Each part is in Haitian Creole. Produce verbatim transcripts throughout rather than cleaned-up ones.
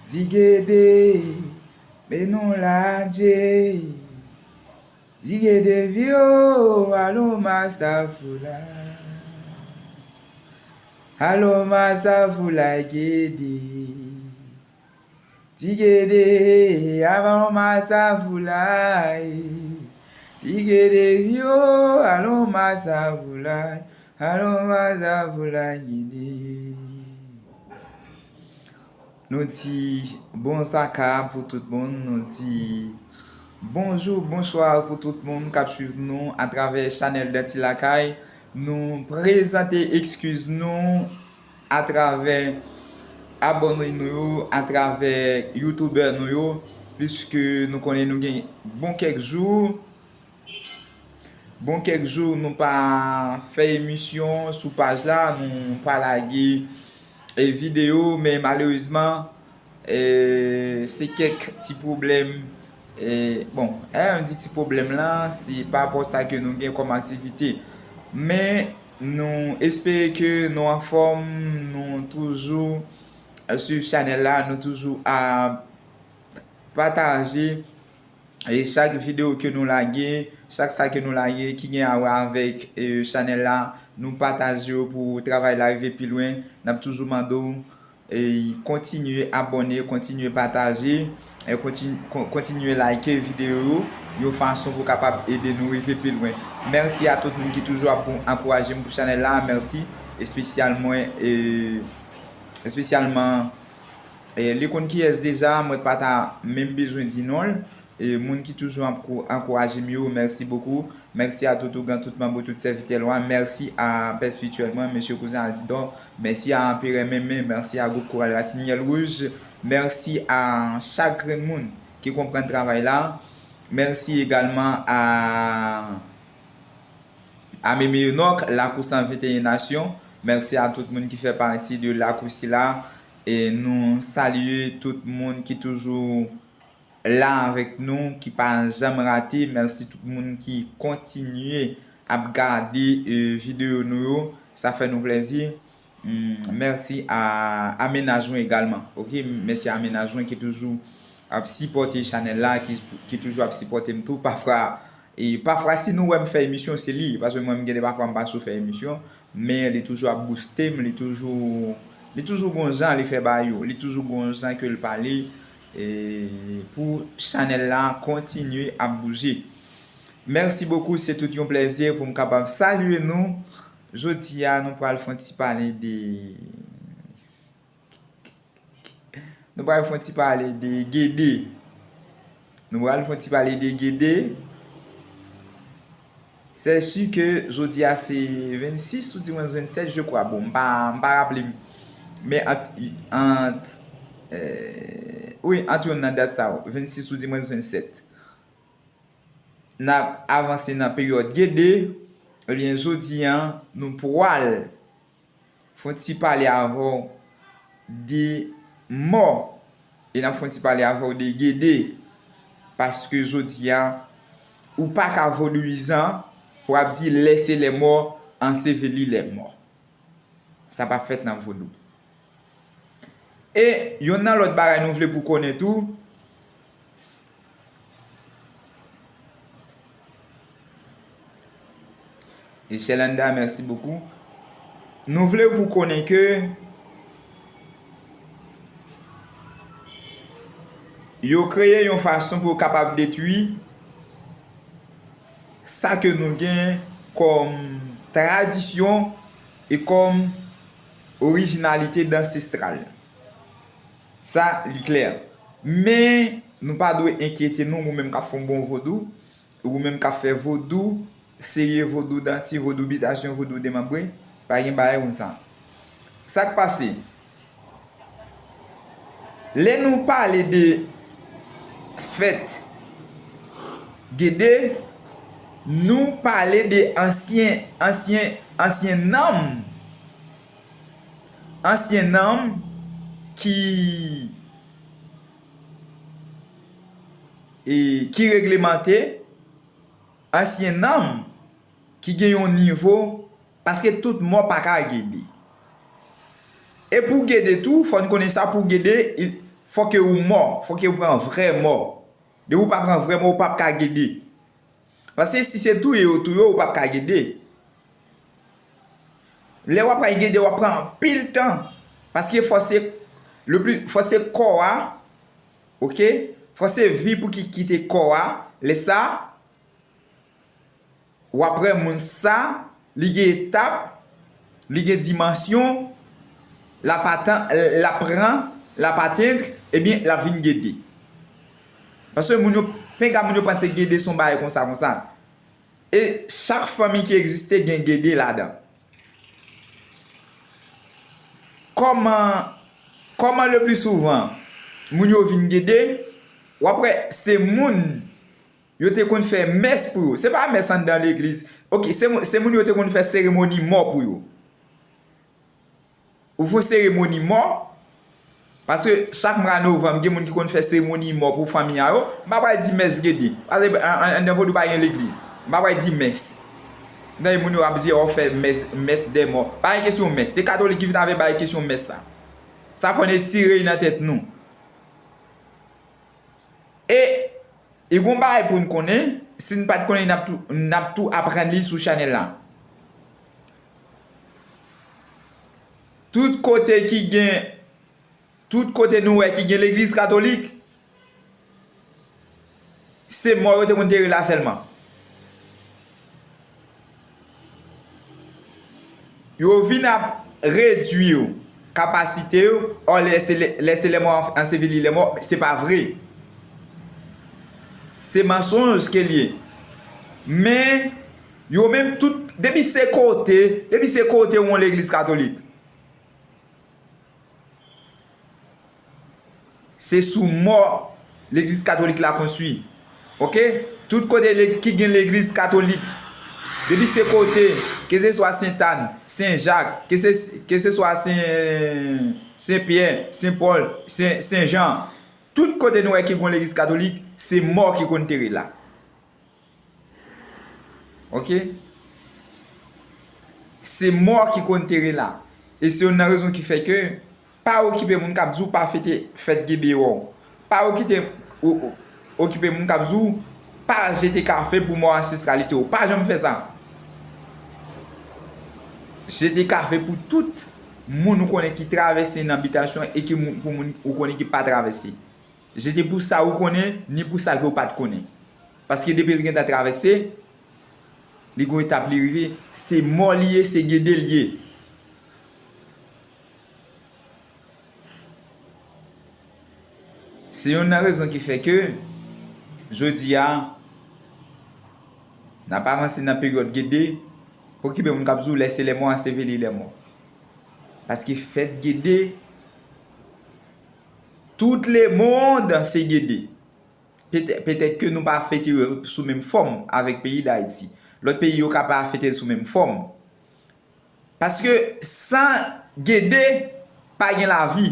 Di Gede, men nou la Dje. Di Gede vyo, alon masafoula. Alon masafoula Gede. Di Gede, alon masafoula. Di Gede vyo, alon masafoula. Alon masafoula Gede. Nou di bon zaka pou tout moun, nou di bonjou, bonswa pou tout moun k ap swiv nou atravè chanèl Danti Lakay. Nou prezante ekskiz nou atravè abòne nou yo, atravè youtubè nou yo, pliske nou konnen nou gen bon kèk jou, bon kèk jou nou pa fè emisyon sou paj la, nou pa lage e videyo, men malerezman, e, se kèk ti pwoblèm. E, bon, lè m di ti pwoblèm lan, se pa rapò sa ke nou gen kòm aktivite. Men nou espere ke nou anfòm, nou toujou swiv chanèl la, nou toujou ap pataje e chak videyo ke nou lage, chak sa ke nou lage ki gen a wè avèk, e, chanèl la, nou pataje yo pou travay la rive pi lwen. N ap toujou mande w, e, kontinye abòne, kontinye pataje, e, kontin-, kon-, kontinye like videyo yo, yon fason pou kapab ede nou rive pi lwen. Mèsi a tout moun ki toujou ap ankouraje m pou chanèl la. Mèsi espesyalman, e, espesyalman, e, li konn kiyès deja, mwen pa ta menm bezwen di non l. E, moun ki toujou ap kou-, ankouraje m yo, mèsi bokou. Mèsi a tout ougan, tout manbo, tout sèvitè lwa. Mèsi a pè espirityèl mwen, mesye kouzen Aldidò. Mèsi a Anperè Menmen. Mèsi a gwoup koral Rasin Myèl Wouj. Mèsi a chak grenn moun ki konprann travay la. Mèsi egalman a, a Meme Enòk, Lakou san venteyen Nasyon. Mèsi a tout moun ki fè pati de lakou sila. E nou salye tout moun ki toujou la avèk nou, ki pa janm rate. Mèsi tout moun ki kontinye ap gade, e, videyo nou yo. Sa fè nou plèzi. Mm, mèsi a, a mennaj mwen egalman. Oke, mèsi a mennaj mwen ki toujou ap sipòte chanèl la, ki, ki toujou ap sipòte m tou. Pafwa, e, pafwa, si nou wè m fè emisyon, se li. Paske mwen, m gen de pafwa, m pa sou fè emisyon. Men li toujou ap booste m, li toujou, li toujou gon jan li fè bagay yo, li toujou gon jan ke l pale, e, pou chanèl la kontinye ap bouje. Mèsi bokou, se tout yon plèzi pou m kapab salye nou. Jodi a, nou pral fè yon ti pale de Nou pral fè yon ti pale de Gede. Nou pral fè yon ti pale de Gede. Se si ke jodi a se vennsis ou dimwens vennsèt, je kwa. Bon, m pa, m pa raple m. Men ant, ant, eh, wi, ant youn nan dat sa yo, vennsis ou dimwens vennsèt. N ap avanse nan peryòd Gede. Ebyen, jodi a, nou pral fè yon ti pale avè w de mò. E n ap fè yon ti pale avè w de Gede. Paske jodi a, ou pa ka vodouyizan pou ap di laissez les morts ensevelir les morts. Sa pa fèt nan vodou. E yonn nan lòt bagay nou vle pou konnen tou, Echelanda, mèsi bokou. Nou vle pou konnen ke yo kreye yon fason pou yo kapab detwi sa ke nou gen kòm tradisyon e kòm orijinalite dansestral. Sa, li klè. Men, nou pa dwe enkyete nou, ou menm k ap fè yon bon vodou, ou menm k ap fè vodou serye, vodou danti, vodou bitasyon, vodou demanbre, pa gen bagay konsa. Sa k pase? Lè nou pale de fèt Gede, nou pale de ansyen, ansyen, ansyen nanm, ansyen nanm ki, e, ki reglemante, ansyen nanm ki gen yon nivo, paske tout mò pa ka Gede. E pou Gede tou, fò n konnen sa, pou Gede, il, fòke ou mò, fòke ou pran vrè mò. Depi ou pa pran vrè mò, ou p ap ka gede. Paske si se touye yo touye w, ou p ap ka gede. Lè w ap pral gede, w ap pran anpil tan. Paske fò se, le pli, fò se kò a, oke? Fò se vi pou ki kite kò a. Lè sa, w ap wè moun sa, li gen etap, li gen dimansyon, l ap atan-, l ap pran, l ap atenn, ebyen, l ap vin gede. Paske moun yo, penga moun yo panse gede se yon bagay konsa, konsa. E chak fanmi ki egziste gen gede ladan. Kòman, kòman le pli souvan moun yo vin gede, w ap wè se moun yo te konn fè mès pou yo. Se pa mès anndan legliz. Oke, se, moun- se moun yo te konn fè seremoni mò pou yo. Ou fè seremoni mò, paske chak mwa novanm, gen moun ki konn fè seremoni mò pou fanmi a yo. M pa pral di mès gede. Paske an- an- anndan vodou pa gen legliz. M pa pral di mès. Tande moun yo ap di, "Oh, fè mès, mès dè mò." Pa gen kesyon mès. Se katolik ki vin avè bay kesyon mès la. Sa fò n etire nan tèt nou. E, e gon bagay pou n konnen, si n pa t konnen, n ap tou, n ap tou aprann li sou chanèl la. Tout kote ki gen, tout kote nou wè ki gen legliz katolik, se mò yo te konn antere la sèlman. Yo vin ap redwi kapasite yo, ò, lè se lè, lè se lè mò anseveli lè mò, se pa vre. Se mansonj ke l ye. Men, yo menm tout, depi se kote, depi se kote yon legliz katolik. Se sou mò legliz katolik la konstwi. Oke? Tout kote le- ki gen legliz katolik, depi se kote, ke se swa Sentàn, Sen Jak, ke se, ke se swa Sen, Sen Pyè, Sen Pòl, Sen, Sen Jan, tout kote nou wè ki gen legliz katolik, se mò ki konn antere la. Oke? Se mò ki konn antere la. E se youn nan rezon ki fè ke pa okipe moun k ap di w pa fete fèt gede w. Pa okipe, o- o- okipe moun k ap di w pa jete kafe pou mò ansestralite w. Pa janm fè sa. Jete kafe pou tout moun ou konnen ki travèse nan bitasyon e ki moun, pou moun ou konnen ki pa travèse. Jete pou sa ou konnen, ni pou sa ke w pa t konnen. Paske depi l gentan travèse, li gon etap li rive, se mò li ye, se gede l ye. Se youn nan rezon ki fè ke, jodi a, n ap avanse nan peryòd gede, pou okipe moun k ap di w lè se lè mò, anseveli lè mò. Paske fèt gede, tout lemonn se gede. Petè-, petèt ke nou pa fete yo sou menm fòm avèk peyi Dayiti. Lòt peyi yo ka pa fete l sou menm fòm. Paske san gede, pa gen lavi.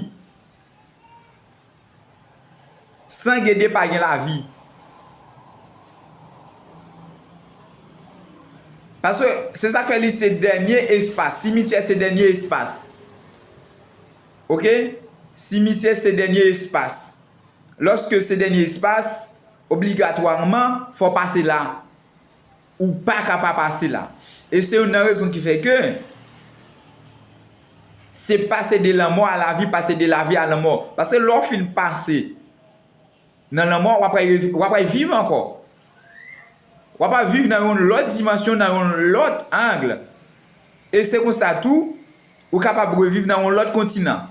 San gede, pa gen lavi. Paske se sa k fè li se dènye espas. Simityè se dènye espas. Oke? Simityè se dènye espas. Lòske se dènye espas, obligatwaman, fò w pase la. Ou pa ka pa pase la. E se youn nan rezon ki fè ke se pase de lanmò a lavi, pase de lavi a lanmò. Paske lè w fin pase nan lanmò, w ap pral, w ap pral viv ankò. W ap pral viv nan yon lòt dimansyon, nan yon lòt ang. E se konsa tou, ou kapab reviv nan yon lòt kontinan.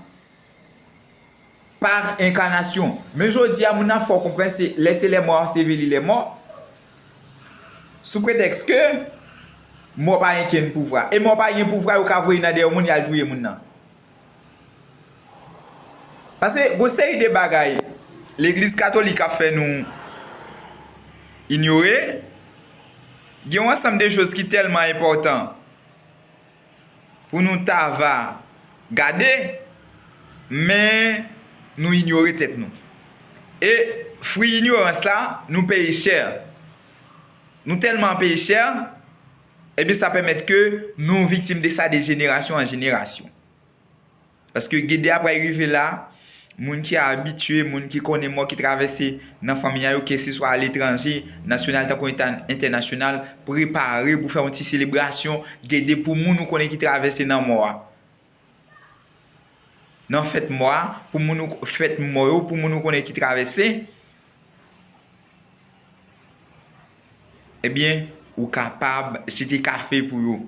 Pa enkanasyon. Men jodi a, moun nan fè w konprann se lè se lè mò, anseveli lè mò. Sou pretèks ke mò pa gen kenn pouvwa. E mò pa gen pouvwa, yo ka voye nan dèyè moun, y al touye moun nan. Paske gon seri de bagay legliz katolik ap fè nou inyore, gen yon ansanm de choz ki tèlman enpòtan pou nou ta va gade, men nou inyore tèt nou. E fwi inyorans la, nou peye chè. Nou tèlman peye chè, ebyen sa pèmèt ke nou viktim de sa de jenerasyon an jenerasyon. Paske gede a pral rive la, Moun ki abitye, moun ki konnen mò ki travèse nan fanmi a yo, keseswa aletranje, nasyonal tankou entènasyonal, prepare pou fè yon ti selebrasyon Gede pou moun ou konnen ki travèse nan mò a. Nan fèt mò a, pou moun ou fèt mò yo, pou moun ou konnen ki travèse, ebyen, ou kapab jete kafe pou yo.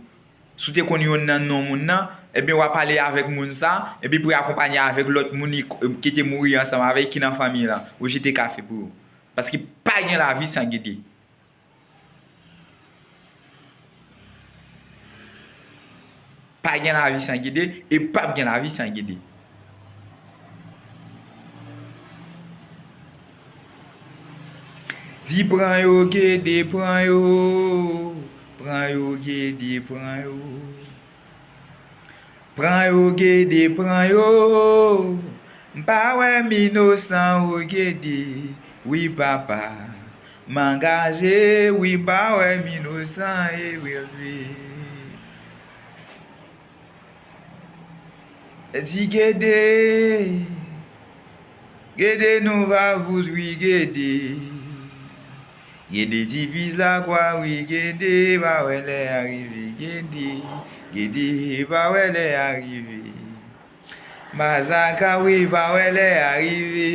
Si w te konn yonn nan non moun nan, ebyen, w a pale avèk moun sa, epi pou y akonpanye avèk lòt moun ki te mouri ansanm avè l, ki nan fanmi lan, ou jete kafe pou yo. Paske pa gen lavi san Gede. Pa gen lavi san Gede, e p ap gen lavi san Gede. Di pran yo, Gede, pran yo. Pran yo, Gede, pran yo. Pran yo, Gede, pran yo. M pa wè m inosan, o Gede. Wi, papa. M angaje, wi, m pa wè m inosan, e wi, wi. Di Gede, Gede nou va vout wi Gede. Gede ti pis lakwa wi Gede, pa wè lè a rive Gede, Gede pa wè lè a rive. Mazaka wi pa wè lè a rive.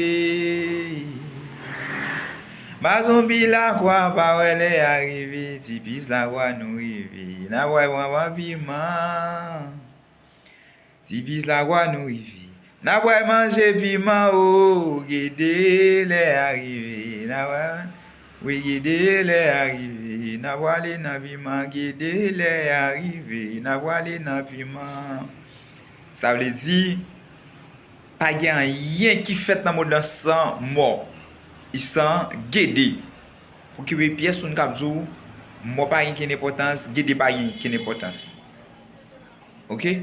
Mazonbi lakwa pa wè lè a rive, ti pis lakwa nou rive. N ap wè manman piman. Ti pis lakwa nou rive. N ap wè manje piman o, Gede lè a rive. N ap wè, wi Gede lè a rive. N ap wale nan piman, Gede lè a rive. N ap wale nan piman. Sa vle di, pa gen anyen ki fèt nan mond lan san mò, e san Gede. Okipe pyès moun k ap di w, mò pa gen kenn enpòtans, Gede pa gen kenn enpòtans. Oke?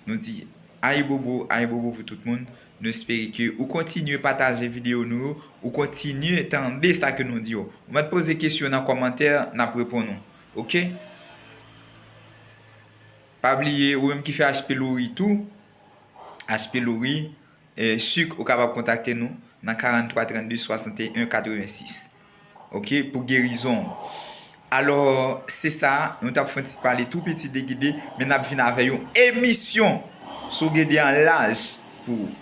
Nou di ayibobo, ayibobo pou tout moun. Nou espere ke ou kontinye pataje videyo nou yo, ou kontinye tande sa ke nou di yo. Ou mèt poze kesyon nan kòmantè, n ap reponn ou. Oke? Pa bliye, ou menm ki fè H P Lori tou, H P Lori, eh, sik, ou kapab kontakte nou nan karannntwa trannde swasanteyen katrevensis. Oke, pou gerizon. Alò, se sa, nou t ap fè yon ti pale tou piti de Gede, men n ap vin avè yon emisyon sou Gede an laj pou ou.